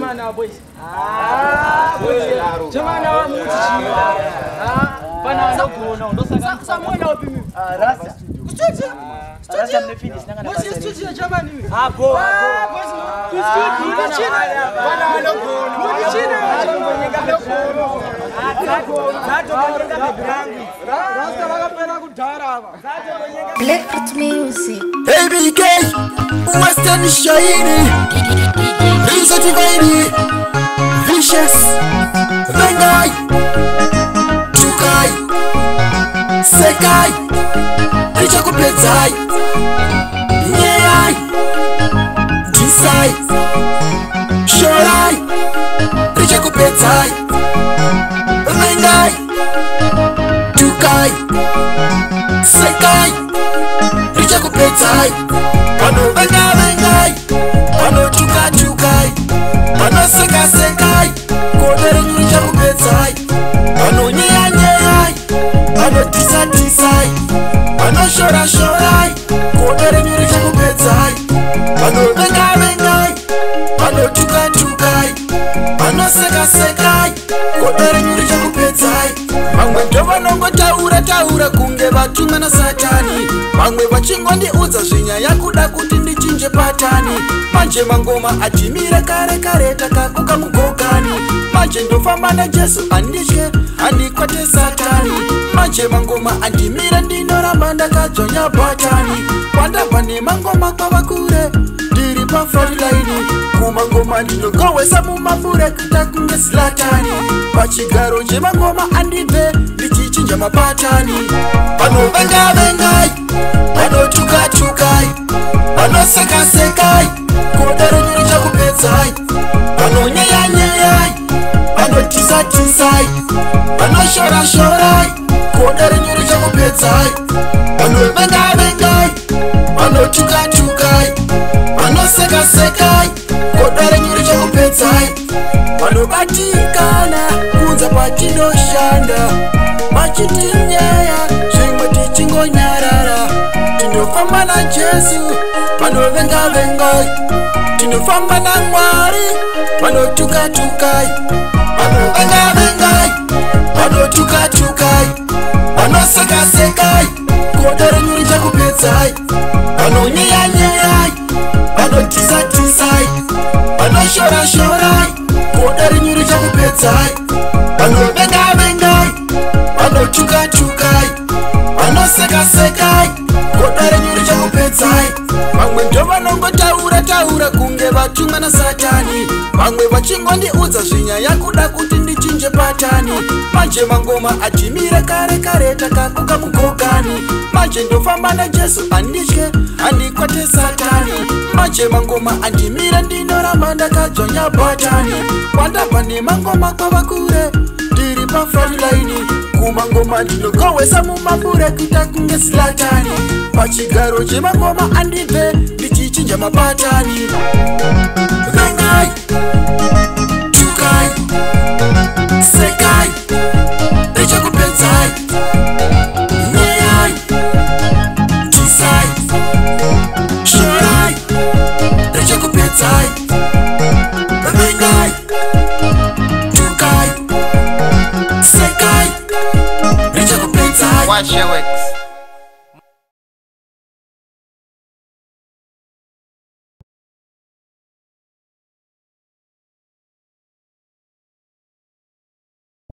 Chemana boys. Ah, boys. Chemana wa muti chiyo. Ah, pana anogona ndosaka Samuel upi mimi? Ah, Rasta. Studio. Rasta mnefinish nanga na. Boys studio Germany. Ah, bo. Ah, boys. Studio muti china. Pana anogona. Muti china. Rasta vakapera kudhara ava. Black Music. ABK, Western Shiny, Rizzo Divine, Vicious, Vengai, Tukai, Sekai, Richakupedzai, Nyeyai, Disai, Shorai, Richakupedzai, Vengai, Tukai, Sekai, Richakupedzai, Vanovenga vengai, vanotuka tukai, vanoseka sekai, godo renyu richakupedzai, vanonyeya nyeyai, vanotisa tisai, vanoshora shorai, godo renyu richakupedzai, vanovenga vengai, vanotuka tukai, vanoseka sekai, godo renyu richakupedzai. Vamwe ndovanongotaura taura kunge vatumwa nasatani, vamwe vachingondiudza zvinyaya kuda kuti ndichinje patani. Manje mangoma atimire kare kare takakuka mugogani, manje ndofamba naJesu handitye handikwate satani. Manje mangoma andimire ndinoramba ndakadzvanya bhatani, kwandabva nemangoma kwava kure ndiri pafrontline. Kumangoma ndinogowesa mumafure kuita kunge Zlatani, pachigaro chemangoma andibve ndichichinja mapatani. Vanovenga vengai, vanotuka tukai, vanoseka sekai, godo renyu richakupedzai, vanonyeya nyeyai, vanotisa tisai, vanoshora shorai, godo renyu richakupedzai, vanovenga vengai, vanotuka tukai, vanoseka sekai, godo renyu richakupedzai. Vanobatikana kunza patinoshanda, vachitinyeya zvimwe tichingonyarara. Tinofamba naJesu, vanovenga vengai, tinofamba naMwari, vanotuka tukai, vanovenga vengai, vanotuka tukai, vanoseka sekai, godo renyu richakupedzai, vanonyeya nyeyai, vanotisa tisai, vanoshora shorai, godo renyu richakupedzai, vanovenga vengai, vanotuka tukai, vanoseka sekai, godo renyu richakupedzai. Vamwe ndovanongotaura taura kunge vatumwa nasatani, vamwe vachingondiudza zvinyaya kuda kuti ndichinje patani. Manje mangoma atimire kare kare takakuka mugogani, manje ndofamba naJesu handitye handikwate satani. Manje mangoma andimire ndinoramba ndakadzvanya bhatani, kwandabva nemangoma kwava kure ndiri pafrontline. Kumangoma ndinogowesa mumafure kuita kunge Zlatani, pachigaro chemangoma andibve ndichichinja mapatani. Vengai, tukai, sekai, richakupedzai, nyeyai, tisai, shorai, richakupedzai, vengai, tukai, sekai, richakupedzai. Watch your works.